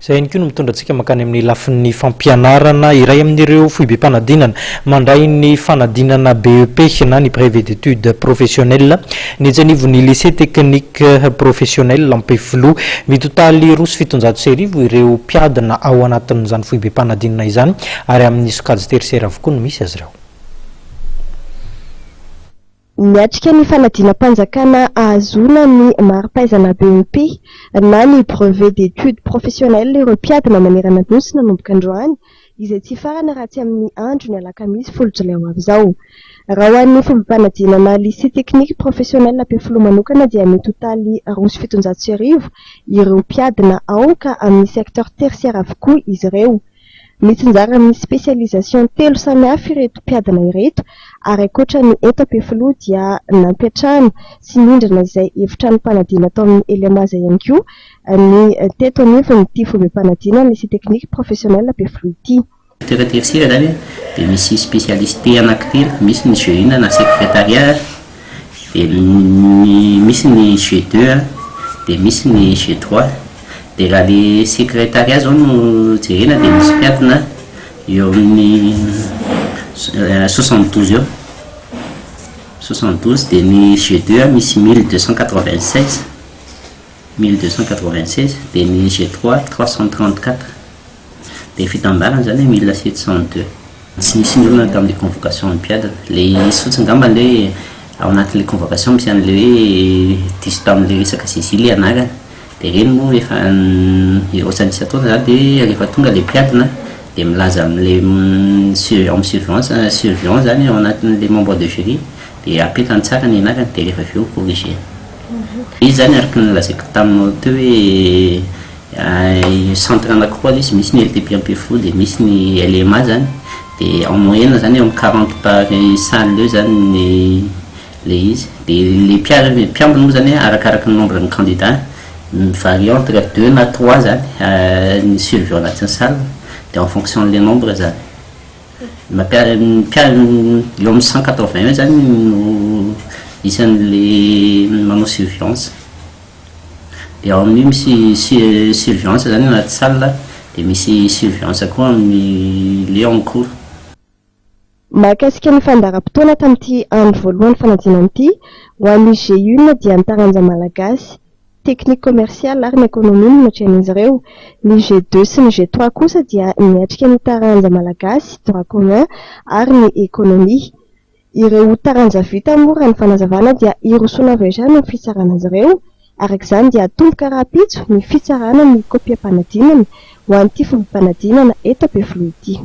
Izay ihany koa no mitondra antsika mankany amin'ny lafiny fampianarana. Iray amin'ireo foibem-panadinana mandray ny fanadinana BEP na ny Brevet d'études professionnelles ny etsy anivon'ny Lycée Technique Professionnel Ampefiloha. Mitotaly 1702 ireo mpiadina ao anatin'izany foibem-panadinana izany ary amin'ny sokajy tertiaire avokoa no misy azy ireo. Miatrika ny fanadinam-panjakana ahazoana ny mari-pahaizana BEP na ny Brevet d'études professionnelles ireo mpiadina manerana ny Nosy nanomboka androany, izay tsy hifarana raha tsy amin'ny andron'ny alakamisy 10 jolay ho avy izao. Raha ho an'ny foibem-panadinana Lycée Technique Professionnel Ampefiloha manokana dia mitotaly 1702 ireo mpiadina ao ka amin'ny secteur tertiaire avokoa izy ireo. Mitsinjara amin'ny spécialisation telo samihafa ireto mpiadina ireto ary ankoatra ny eto Ampefiloha dia nampiantrano sy nindrana izay efitranom-panadinana tao amin'ny Elemaza ihany koa ny teto anivon'ity foibem-panadinana Lycée Technique Professionnel Ampefiloha ity. Secteur tertiaire zany dia misy spécialiste anankitelo, misy ny G1 na secrétariat, dia misy ny G2, dia misy ny G3. Dia raha le secrétariat zao no jerena dia misy mpiadina eo amin'ny 72 eo, 72. Dia ny G2 misy 1296, 1296, dia ny G3 334, dia fitambarany zany hoe 1702. Tsy nisy ny olana tamin'le convocation ny mpiadina. Le izy fotsiny angamba le hoe ao anatin'le convocation misy an'le hoe diso tamin'le resaka saisie le anarana. Dia ireny moa efa ohatran'ny isan-taona zany, dia rehefa tonga le mpiadina dia milaza amin'le amin'ny surveillance, surveillant zany ao anatin'le membre de jury, dia apetany tsara ny anarany, dia rehefa avy eo corrigé. Izy zany araka ny nolazaiko taminao teo hoe centre anankiroa ilay izy, misy ny LTP Ampefiloha dia misy ny LMA zany, dia en moyenne zany eo amin'ny 40 par salle eo zany ny le izy. Dia le mpiambina moa zany arakaraka ny nombre ny candidat, mivarie entre deux na trois zany ny surveillant anatin'ny salle, dia en fonction le nombre zany eo amin'ny 180 eo zany no isan'le manao surveillance. Dia ao amin'io misy surveillance zany anaty salle, dia misy surveillance koa amin'ny le en cours. Mahakasika ny fandaharam-potoana tamin'ity andro voalohany fanadinana ity, ho an'ny G1 dia ny taranja malagasy, technique commerciale ary ny économie no natrehan'izy ireo. Ny G2 sy ny G3 kosa dia niatrika ny taranja malagasy, droit commun ary ny économie. Ireo taranja vita moa raha ny fanazavana dia hirosoana avy hatrany ny fitsarana azy ireo. Araka izany dia hatomboka rahampitso ny fitsarana ny kopiam-panadinana ho an'ity foibem-panadinana eto Ampefiloha ity.